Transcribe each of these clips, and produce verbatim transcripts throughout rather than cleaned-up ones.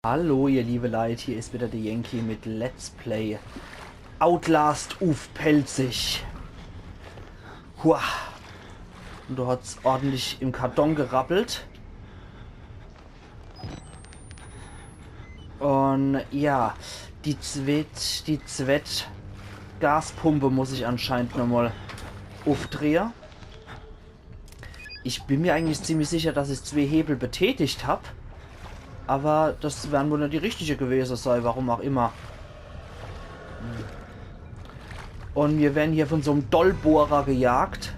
Hallo, ihr liebe Leit, hier is wieder de Yankee mit Let's Play Outlast uff Pälzisch. Hua. Und do hat's ordentlich im Karton gerappelt. Und ja, die zwett, die zwett Gaspumpe muss ich anscheinend nochmal uffdrehe. Ich bin mir eigentlich ziemlich sicher, dass ich zwee Hebel betätigt hab. Aber das werden wohl net die richtige gewese sei, warum auch immer. Und mir werden hier von so'm Dollbohrer gejagt,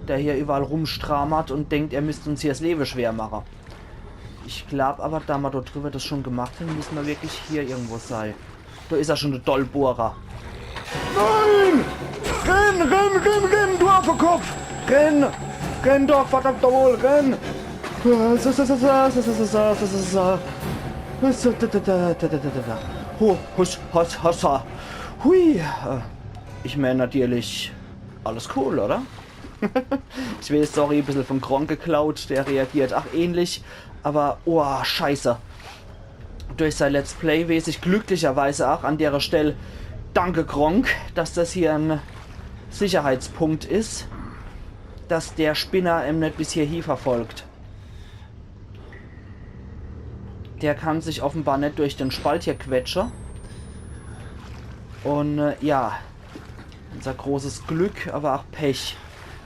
der hier überall rumstramert und denkt, er müsst uns hier das Lewe schwer mache. Ich glaub aber, da ma dort drüber das schon gemacht haben, müssen wir wirklich hier irgendwo sei. Do is er schon, de Dollbohrer. Nein! Renn, renn, renn, renn, du Affekopf! Renn! Renn doch, verdammt nochmal, renn! Ho, husch, hosch, hossa. Hui. Äh, Ich mein natürlich, alles cool, oder? Ich weiß, sorry, bissel von Gronk geklaut, der reagiert ach ähnlich, aber, oh, scheiße. Durch sein Let's Play weiß ich glücklicherweise ach an dere Stell, danke Gronk, dass das hier en Sicherheitspunkt is, dass der Spinner em net bis hierhie verfolgt. Der kann sich offenbar net durch den Spalt hier quetsche. Und äh, ja, unser großes Glück, aber ach Pech.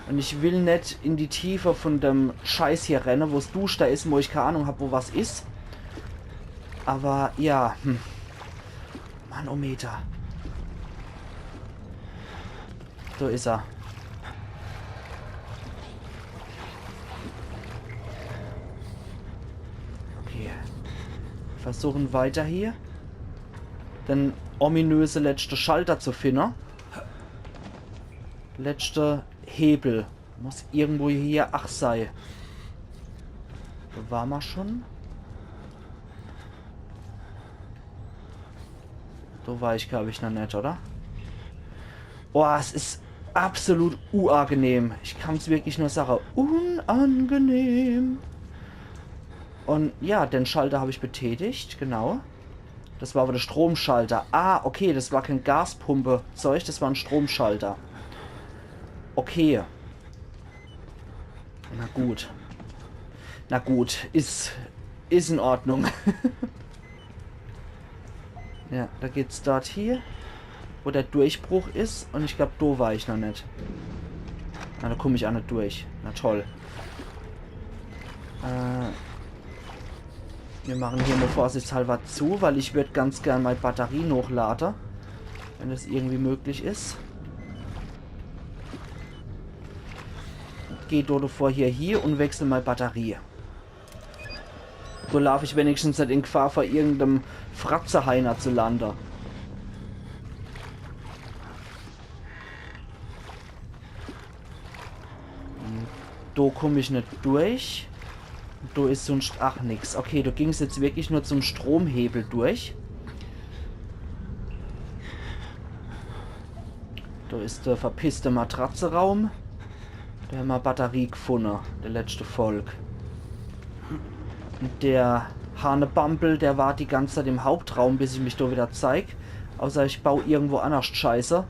Und ich will net in die Tiefe von dem Scheiß hier renne, wo's duschder is, wo ich keine Ahnung hab, wo was is. Aber ja, hm. Manometer. Do is er. Okay. Versuchen weiter hier, den ominöse letzte Schalter zu finden. Letzte Hebel. Muss irgendwo hier ach sei. Wo war ma schon? Do war ich, glaub ich, noch net, oder? Oh, es is absolut unangenehm. Ich kann's wirklich nur sagen. Unangenehm. Und ja, den Schalter hab ich betätigt, genau. Das war aber der Stromschalter. Ah, okay, das war kein Gaspumpe-Zeug, das war ein Stromschalter. Okay. Na gut. Na gut, is, is in Ordnung. Ja, da geht's dort hier, wo der Durchbruch is. Und ich glaub, do war ich noch net. Na, da komm ich ach net durch. Na toll. Äh, wir machen hier nur vorsichtshalber zu, weil ich würd ganz gern mei Batterie nochlade, wenn das irgendwie möglich is. Geh do vor hier, hier und wechsel mei Batterie. So lauf ich wenigstens net in Gefahr, vor irgendem Fratzeheiner zu lande. Do komm ich net durch. Do is sunscht ach nix. Okay, do ging's jetzt wirklich nur zum Stromhebel durch. Do is der verpisste Matratzeraum. Do hämmer Batterie gfunne, der letzte Volk. Und der Hanebampel, der war die ganze Zeit im Hauptraum, bis ich mich do wieder zeig. Außer ich bau irgendwo annerscht Scheiße,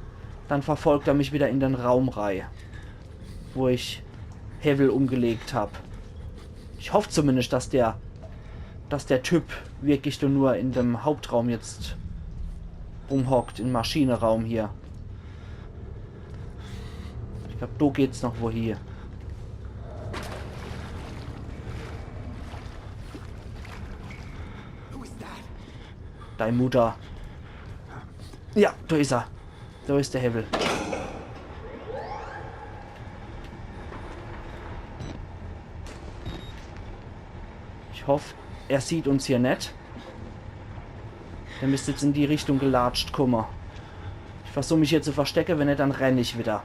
dann verfolgt er mich wieder in den Raum rei, wo ich Hewel umgelegt hab. Ich hoff zumindest, dass der, dass der Typ wirklich do nur in dem Hauptraum jetzt rumhockt, im Maschineraum hier. Ich glaub, do geht's noch wohie. Dei Mutter. Ja, do is er. Do is der Hewel. Ich hoff, er sieht uns hier net. Der misst jetzt in die Richtung gelatscht kumme. Ich versuch mich hier zu verstecke, wenn net, dann renn ich wieder.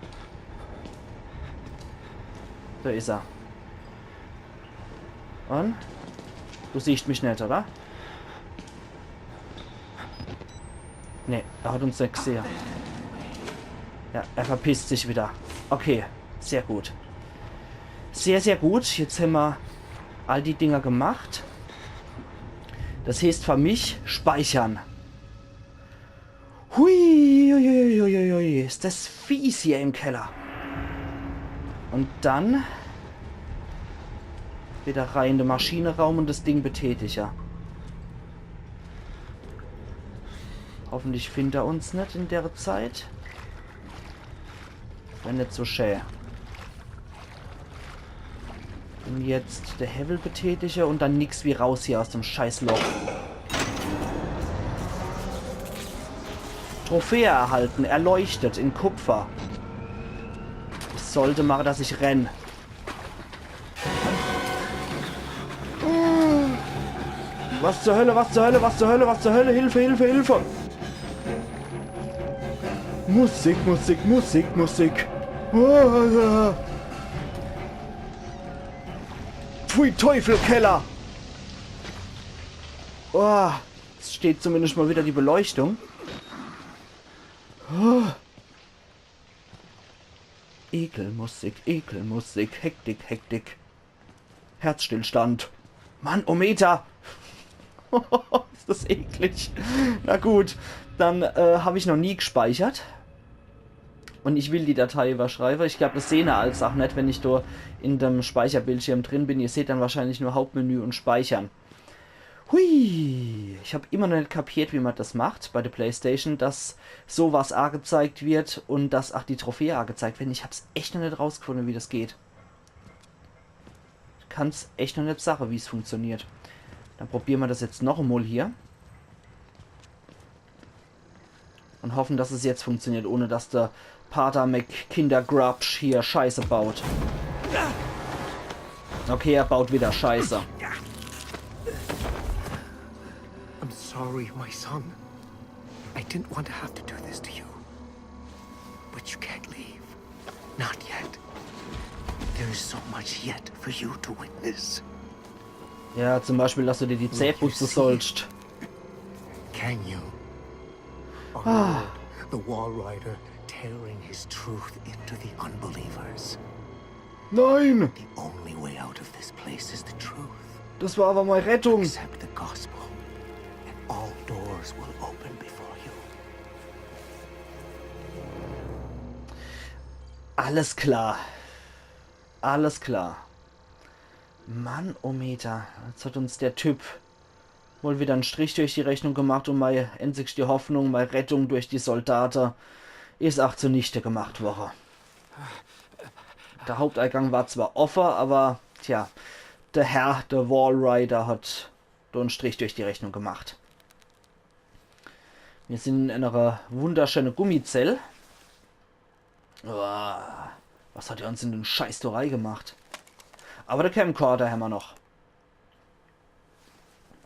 Do is er. Und? Du siehst mich net, oder? Nee, er hat uns net gsehe. Ja, er verpisst sich wieder. Okay, sehr gut. Sehr, sehr gut. Jetzt hämmer all die Dinger gemacht. Das heeßt für mich speichern. Hui, hui, hui, hui, hui, hui, is das fies hier im Keller. Und dann wieder rein in den Maschinenraum und das Ding betätige. Hoffentlich findet er uns net in der Zeit. Wär net so schä. Und jetzt de Hewwel betätige und dann nix wie raus hier aus dem Scheißloch. Trophäe erhalten, erleuchtet in Kupfer. Ich sollte mache, dass ich renn. Was zur Hölle, was zur Hölle, was zur Hölle, was zur Hölle? Hilfe, Hilfe, Hilfe! Musik, Musik, Musik, Musik. Ah. Pfui Teufel, Keller! Oh, jetzt steht zumindest mal wieder die Beleuchtung. Oh. Ekelmusik, Ekelmusik, Hektik, Hektik. Herzstillstand. Mann, Ometer! Is das eklig. Na gut, dann äh, hab ich noch nie gespeichert. Und ich will die Datei überschreiben. Ich glaub, das sehn er als auch net, wenn ich do in dem Speicherbildschirm drin bin. Ihr seht dann wahrscheinlich nur Hauptmenü und Speichern. Hui, ich hab immer noch net kapiert, wie man das macht bei der Playstation, dass sowas angezeigt wird und dass auch die Trophäe angezeigt werden. Ich hab's echt noch net rausgefunden, wie das geht. Ich kann's echt noch net sagen, wie's funktioniert. Dann probieren wir das jetzt noch einmal hier. Und hoffen, dass es jetzt funktioniert, ohne dass der Pater McKindergrubsch hier Scheiße baut. Okay, er baut wieder Scheiße. I'm sorry, my son. I didn't want to have to do this to you. But you can't leave. Not yet. There is so much yet for you to witness. Ja, zum Beispiel, dass du dir die Zähne putzen sollst. Can you? Our Lord, the Walrider, tearing his truth into the unbelievers. Nein! The only way out of this place is the truth. Das war aber meine Rettung. Accept the gospel, and all doors will open before you. Alles klar. Alles klar. Mann, Ometer. Jetzt hat uns der Typ wohl wieder en Strich durch die Rechnung gemacht und meine einzigste Hoffnung, meine Rettung durch die Soldaten, is auch zunichte gemacht worden. Der Haupteingang war zwar offen, aber tja, der Herr, der Walrider, hat do en Strich durch die Rechnung gemacht. Wir sind in einer wunderschönen Gummizelle. Uah, was hat er uns in den Scheiß do reingemacht? Aber der Camcorder hämmer noch.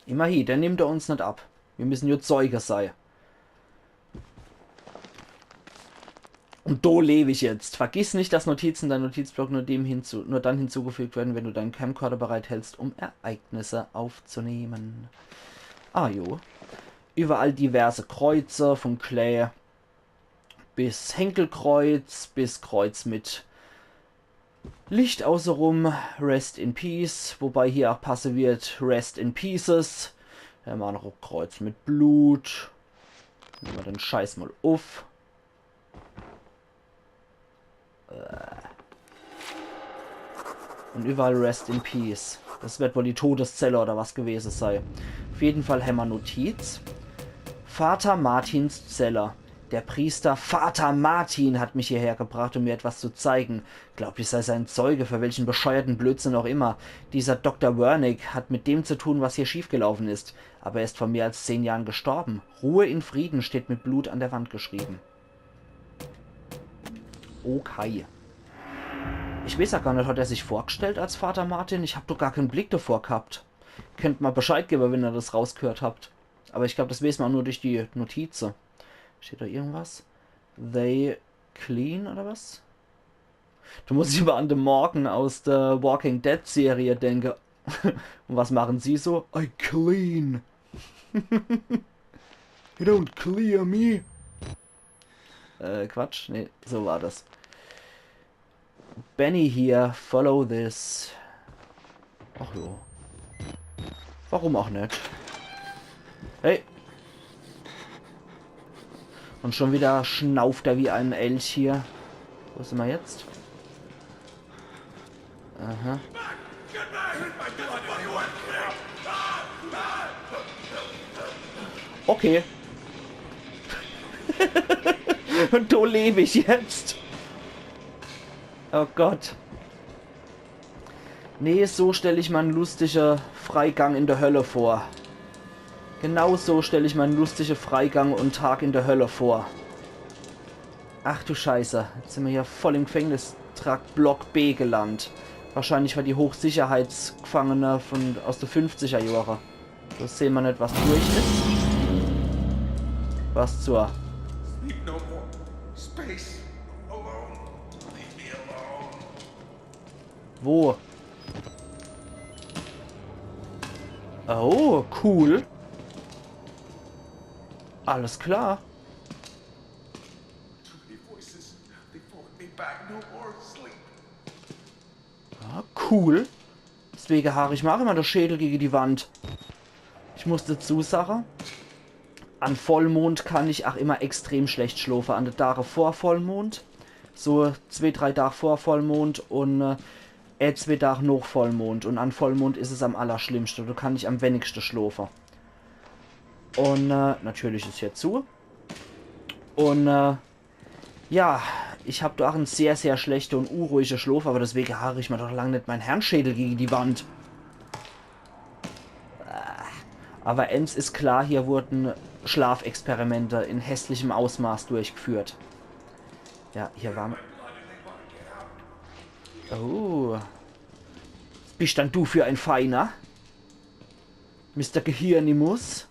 Immerhin, der nimmt er uns net ab. Wir müssen jo Zeuge sei. Und do leb ich jetzt. Vergiss nicht, dass Notizen in deinen Notizblock nur, dem hinzu, nur dann hinzugefügt werden, wenn du deinen Camcorder bereithältst, um Ereignisse aufzunehmen. Ah jo. Überall diverse Kreuze, von Clay bis Henkelkreuz, bis Kreuz mit Licht außerum, Rest in Peace, wobei hier auch passe wird, Rest in Pieces. Dann hämmer noch e Kreuz mit Blut. Nehmen wir den Scheiß mal uff. Äh. Und überall Rest in Peace. Das wird wohl die Todeszelle oder was gewesen sei. Auf jeden Fall hämmer Notiz. Vater Martins Zelle. Der Priester Vater Martin hat mich hierher gebracht, um mir etwas zu zeigen. Glaubt, ich sei sein Zeuge. Für welchen bescheuerten Blödsinn auch immer. Dieser Doktor Wernick hat mit dem zu tun, was hier schiefgelaufen ist. Aber er ist vor mehr als zehn Jahren gestorben. Ruhe in Frieden steht mit Blut an der Wand geschrieben. Okay. Ich weiß ja gar net, hat er sich vorgestellt als Vater Martin? Ich hab doch gar keinen Blick davor gehabt. Könnt mal Bescheid geben, wenn er das rausgehört habt. Aber ich glaub, das weiß man auch nur durch die Notize. Steht da irgendwas? They clean oder was? Du musst immer an den Morgan aus der Walking Dead Serie denken. Und was machen sie so? I clean. You don't clear me. Äh, Quatsch. Nee, so war das. Benny here, follow this. Ach jo. Warum auch net? Ey. Und schon wieder schnauft er wie ein Elch hier. Wo sin mer jetzt? Aha. Okay. Und do leb ich jetzt. Oh Gott. Nee, so stell ich mer en lustige Freigang in der Hölle vor. Genau so stell ich mer en lustige Freigang und Tag in der Hölle vor. Ach du Scheiße, jetzt sin mer hier voll im Gefängnistrakt Block B gelandt. Wahrscheinlich für die Hochsicherheitsgefangene von, aus de fünfziger Johre. Do sehn mer net, was durch is. Was zur... Sleep no more. Space. Alone. Leave me alone. Wo? Oh, cool. Alles klar. Too many voices. They pulled me back. No more sleep. Ja, cool. Deswege harr ich mer ach immer de Schädel gege die Wand. Ich muss dazu sage, an Vollmond kann ich ach immer extrem schlecht schlofe. An de Dage vor Vollmond, so zwee, drei Dag vor Vollmond und äh, äh, zwee Dag noch Vollmond. Und an Vollmond is es am allerschlimmste. Do kann ich am wenigste schlofe. Und äh, natürlich is hier zu. Und äh, ja, ich hab do ach en sehr, sehr schlechte und unruhige Schlof, aber deswege harr ich mer doch lang net mein Hirnschädel gege die Wand. Aber ens is klar, hier wurden Schlafexperimente in hässlichem Ausmaß durchgeführt. Ja, hier war mer. Oh. Was bist dann du für ein Feiner? Mister Gehirnimus?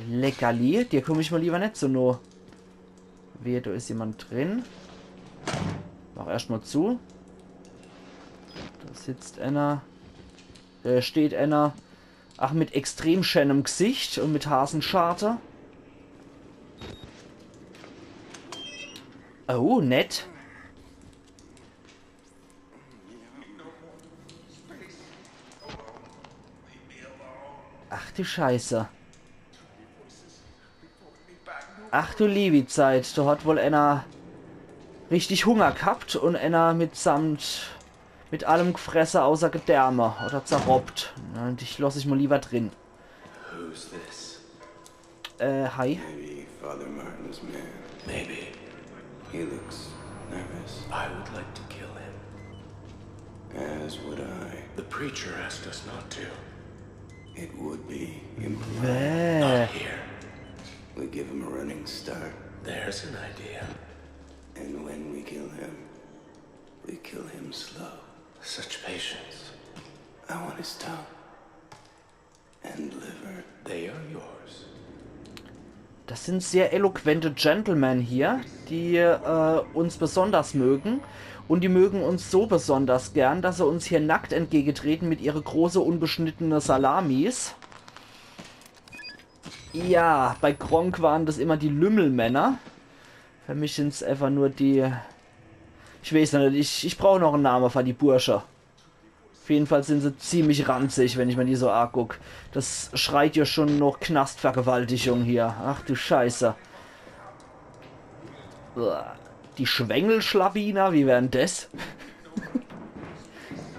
Leckerli, dir komm ich mal lieber net so noh. Wehe, do is jemand drin. Mach erscht mal zu. Do sitzt einer. Äh, steht einer. Ach, mit extrem schänem Gesicht und mit Hasenscharte. Oh, nett. Ach du Scheiße. Ach du liewi Zeit, do hat wohl einer richtig Hunger gehabt und einer mitsamt mit allem gefresse außer Gedärme oder zerroppt. Na, dich loss ich mal lieber drin. Who's this? Äh, hi. Maybe Father Martin's man. Maybe. He looks nervous. I would like to kill him. As would I. The preacher asked us not to. It would be impolite. Bäh. Not here. We give him a running start. There's an idea. And when we kill him, we kill him slow. Such patience. I want his tongue and liver. They are yours. Das sind sehr eloquente Gentlemen hier, die äh, uns besonders mögen. Und die mögen uns so besonders gern, dass sie uns hier nackt entgegentreten mit ihre große unbeschnittene Salamis. Ja, bei Gronkh waren das immer die Lümmelmänner. Für mich sind's einfach nur die... Ich weiß noch net, ich, ich brauch noch en Name für die Bursche. Auf jeden Fall sind sie ziemlich ranzig, wenn ich mir die so anguck. Das schreit ja schon noch Knastvergewaltigung hier. Ach du Scheiße. Uah. Die Schwengelschlawiner, wie wären das?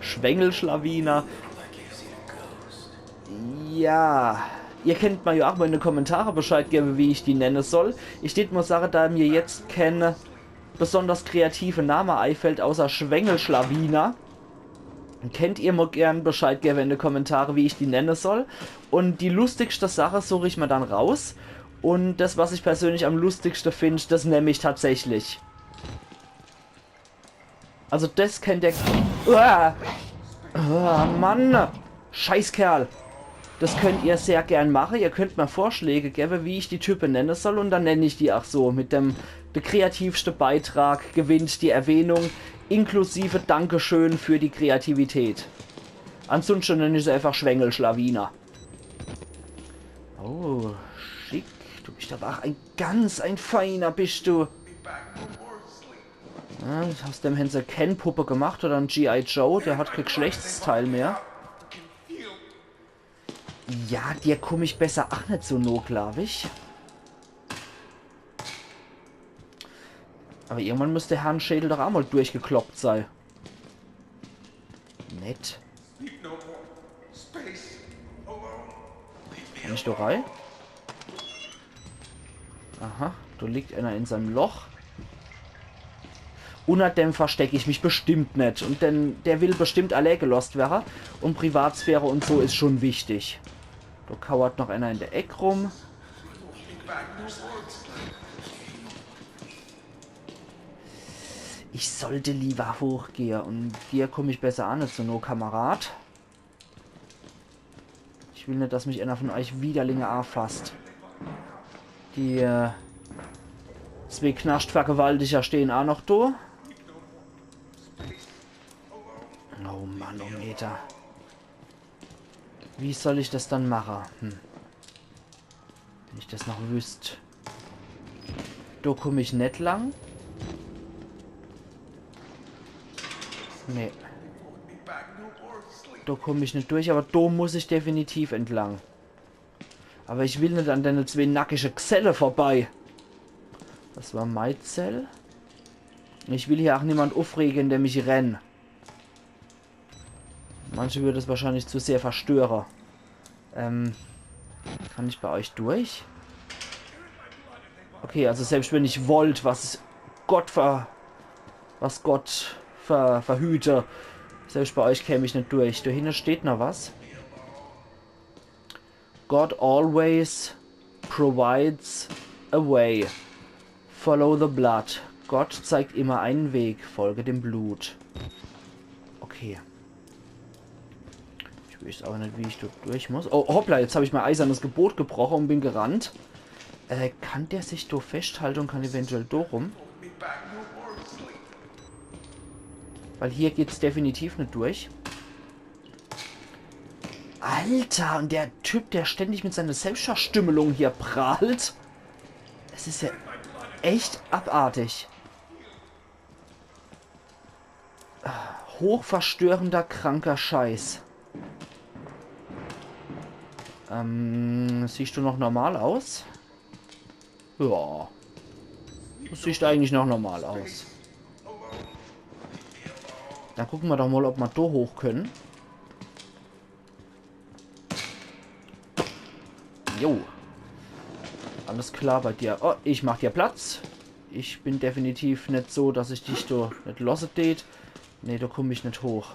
Schwengelschlawiner. Ja, ihr kennt mir ja auch mal in de Kommentare Bescheid gebe, wie ich die nenne soll. Ich tät mal sage, da mir jetzt kein besonders kreative Name eifällt, außer Schwengelschlawiner, kennt ihr mal gern Bescheid gebe in de Kommentare, wie ich die nenne soll. Und die lustigste Sache such ich mir dann raus. Und das, was ich persönlich am lustigste find, das nemm ich tatsächlich. Also das kennt der... Uah! Ah, Mann! Scheißkerl! Das könnt ihr sehr gern mache. Ihr könnt mir Vorschläge gebe, wie ich die Type nenne soll, und dann nenn ich die auch so. Mit dem, der kreativste Beitrag gewinnt die Erwähnung, inklusive Dankeschön für die Kreativität. Ansonsten nenn ich se einfach Schwengelschlawiner. Oh, schick. Du bist aber auch ein ganz ein Feiner, bist du. Ja, aus dem hän se ken Puppe gemacht oder en G I Joe, der hat kein Geschlechtsteil mehr. Ja, dir kumm ich besser ach net so noh, glaab ich. Awwer irgendwann muss de Hirnschädel doch ach mol durchgekloppt sei. Nett. Kann ich do rei? Aha, do liegt ener in seinem Loch. Unner dem versteck ich mich bestimmt net. Un denn, der will bestimmt allee gelosst werre. Un Privatsphäre un so is schon wichtig. Do kauert noch ener in de Eck rum. Ich sollt liewer hochgehe un dir kumm ich besser ach net so noh, Kamerad. Ich will net, dass mich ener von eich Widerlinge aafasst. Die äh, zwee Knaschtvergewaltiger stehn ach noch do. Oh Mann, oh Meter. Wie soll ich das dann mache? Hm. Wenn ich das noch wüsst. Do kumm ich net lang. Nee. Do kumm ich net durch, awwer do muss ich definitiv entlang. Awwer ich will net an denne zwee nackische Gselle vorbei. Das war mei Zell. Ich will hier ach niemand uffrege, indem ich renn. Manche würd es wahrscheinlich zu sehr verstöre. Ähm, kann ich bei euch durch? Okay, also selbst wenn ich wollt, was Gott ver-, was Gott ver-, verhüte, selbst bei euch käm ich net durch. Do hinne steht noch was. God always provides a way. Follow the blood. Gott zeigt immer einen Weg. Folge dem Blut. Okay. Ich wüsst awwer net, wie ich do durch muss. Oh, hoppla, jetzt hab ich mei eisernes Gebot gebroche un bin gerannt. Äh, kann der sich do feschthalte un kann eventuell do rum? Weil hier geht's definitiv net durch. Alter, un der Typ, der ständig mit seiner Selbstverstümmelung hier prahlt. Es is ja echt abartig. Hochverstörender, kranker Scheiß. Ähm, siehst du noch normal aus? Ja. Das sieht eigentlich noch normal aus. Dann gucke mer doch mal, ob mer do hoch können. Jo. Alles klar bei dir. Oh, ich mach dir Platz. Ich bin definitiv net so, dass ich dich do net losse tät. Nee, do kumm ich net hoch.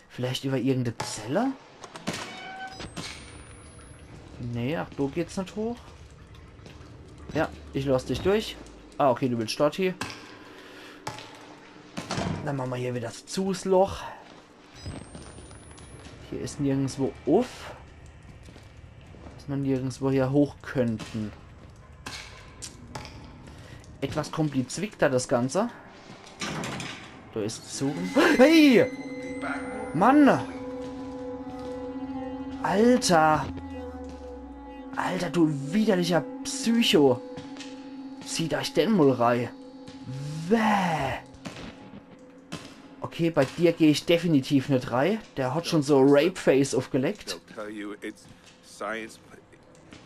Vielleicht über irgende Zelle? Nee, ach, do geht's net hoch. Ja, ich loss dich durch. Ah, okay, du willst dort hie. Dann mache mer hier wieder das Zusloch. Hier is nirgendswo uff. Dass mer nirgendswo hier hoch könnten. Etwas komplizierter das Ganze. Do is Zug. Hey! Mann! Alter! Alter, du widerlicher Psycho! Zieht euch den mol rei. Bäh! Okay, bei dir geh ich definitiv net rei. Der hat schon so Rape-Face uffgelegt. They'll tell you it's science, but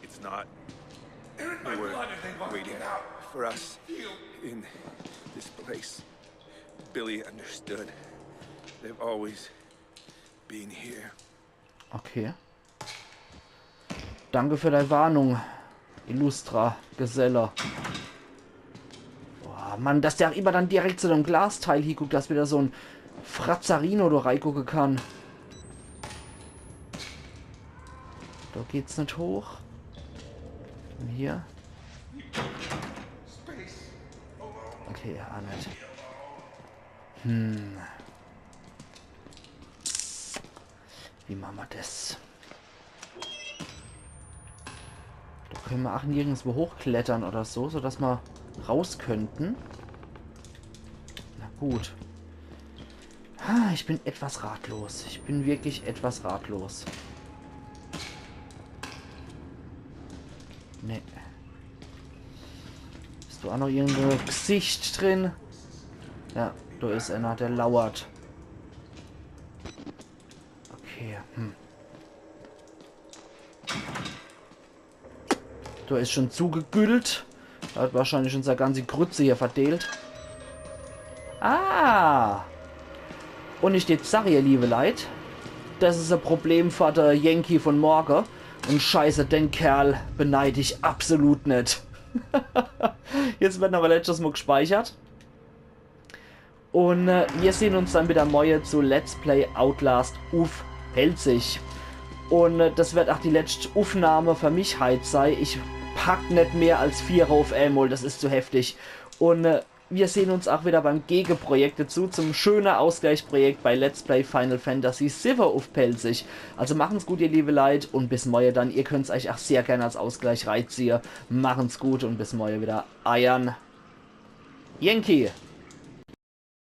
it's not. They were waiting for us in this place. Billy understood. They've always been here. Okay. Danke für dei Warnung, illustrer Geselle. Boah, Mann, dass der auch immer dann direkt zu dem Glasteil hieguckt, dass wieder so en Frazzerino do reigucke kann. Do geht's net hoch. Un hier? Okay, ja, net. Hm. Wie mache mer das? Do könne mer auch nirgendswo hochklettere oder so, so dass mer raus könnten. Na gut. Ah, ich bin etwas ratlos. Ich bin wirklich etwas ratlos. Nee. Is do auch noch irgende Gsicht drin? Ja, do is einer, der lauert. Okay, hm. Do is schon zugegüllt. Der hat wahrscheinlich schon sei ganzi Grütze hier verdeelt. Ah! Un ich jetzt sag, ihr liebe Leit, das is e Problem für de Yankee von morge. Un scheiße, den Kerl beneid ich absolut net. Jetzt wird awwer letztes Mal gespeichert. Un äh, mir sehn uns dann wieder morge zu Let's Play Outlast uff Pälzisch. Un äh, das wird ach die letzte Uffnahme für mich heit sei. Ich pack net mehr als vier uff emol, das is zu heftig. Un äh, mir sehn uns ach wieder beim Gegeprojekt dazu, zum schöne Ausgleichsprojekt bei Let's Play Final Fantasy siwwe uff Pälzisch. Also machen's gut, ihr liebe Leit, un bis morge dann. Ihr könnt's euch ach sehr gern als Ausgleich reiziehe. Machen's gut un bis morge wieder. Eiern Yankee.